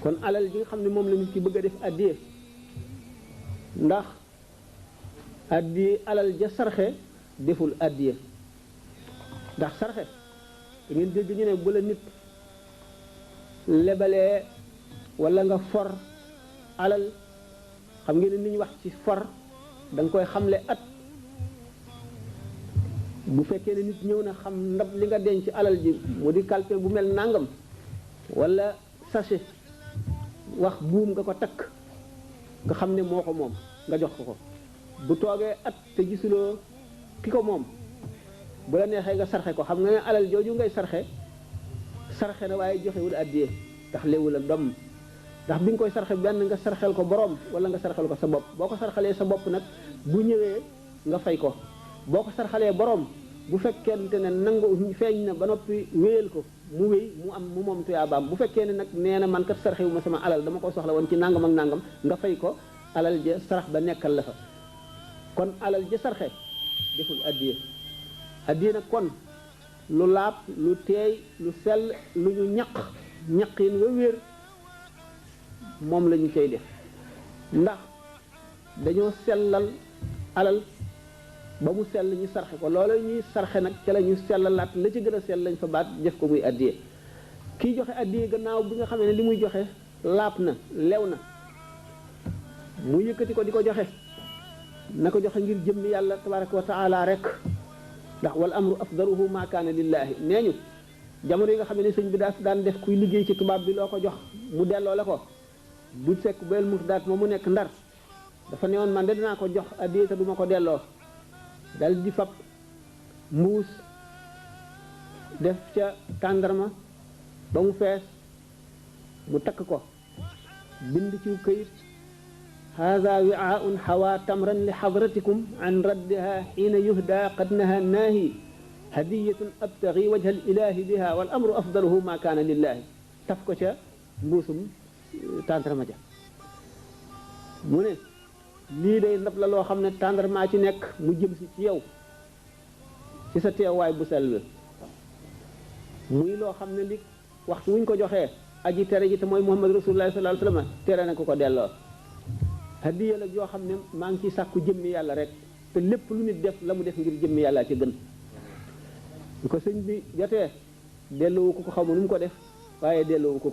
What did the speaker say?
kon alal ji nga xam ne moom la nit ki bëgg a def addiye ndax addiye alal ja sarxe deful addiye ndax sarxe da ngeen dégg ñu ne bu la nit lebalee wala nga for alal xam ngeen ne ni ñu wax ci for da nga koy xamle at bu fekkee ne nit ñëw na xam ndab li nga denc alal ji mu di kalpe bu mel nangam wala sachet wax buum nga ko takk nga xam ne moo ko moom nga jox ko bu toogee at te gisuloo ki ko moom bu la neexee nga sarxe ko xam nga ne alal jooju ngay sarxe na waaye joxewul addiye ndax léewul a domm ndax bi nga koy sarxe benn nga sarxel ko borom wala nga sarxel ko sa bopp boo ko sarxalee sa bopp nag bu ñëwee nga fay ko boo ko sarxalee borom bu fekkente ne nangu feeñ na ba noppi wéyal ko mu wéy mu moom tuyaabaam bu fekkee ne nag nee na man kat sarxewu ma sama alal dama ko soxla woon ci nangam ak nangam nga fay ko alal ja sarax ba nekkal la fa kon alal ja sarxe deful addiye addiye nag kon lu laab lu teey lu sell lu ñu ñaqin nga wér moom la ñu cay def ndax dañoo sellal alal ba mu sell ñu sarxe ko loolu ñuy sarxe nag ca la ñu sellalaat la ci gën a sell lañ fa baat def ko muy addiye kii joxe addiye gannaaw bi nga xamee ne li muy joxe laab na lew na mu yëkkati ko di ko joxe na ko joxe ngir jëmmi yàlla tabaraka wa taala rek ndax wal amru afdaluhu ma kaana lillahi nee ñu jamono yi nga xam ne sëñ bi daan def kuy liggéey ci tubaab bi loo ko jox mu delloo la ko bu sekk bel mufdaat moom mu nekk Ndar dafa ne woon man de dinaa ko jox addiye te duma ko delloo dal di fab mbuus def ca tàndarma ba mu fees mu takk ko bind ci këyit hada wi'aun hawa tamran li hadratikum an raddiha hina yuhda qad naha nahi hadiyatun abtaghi wajha al ilahi biha wal amru afdaluhu ma kana lillahi taf ko ca mbuusum tàndarma ja mu ne lii day ndab la loo xam ne tàndarmaa ci nekk mu jëm si ci yow ci sa teewaay bu sell muy loo xam ne li waxtu wuñ ko joxee aji tere ji te mooy Muhammad rasulullah sallallahu alayhi wasallam tere na ko delloo hadiya la joo xam ne maa ngi ciy sàkku jëmmi yàlla rek te lépp lu nit def la mu def ngir jëmmi yàlla ci gën bu ko sëñ bi jotee delloowu ko xaw ma nu mu ko def waaye delloowu ko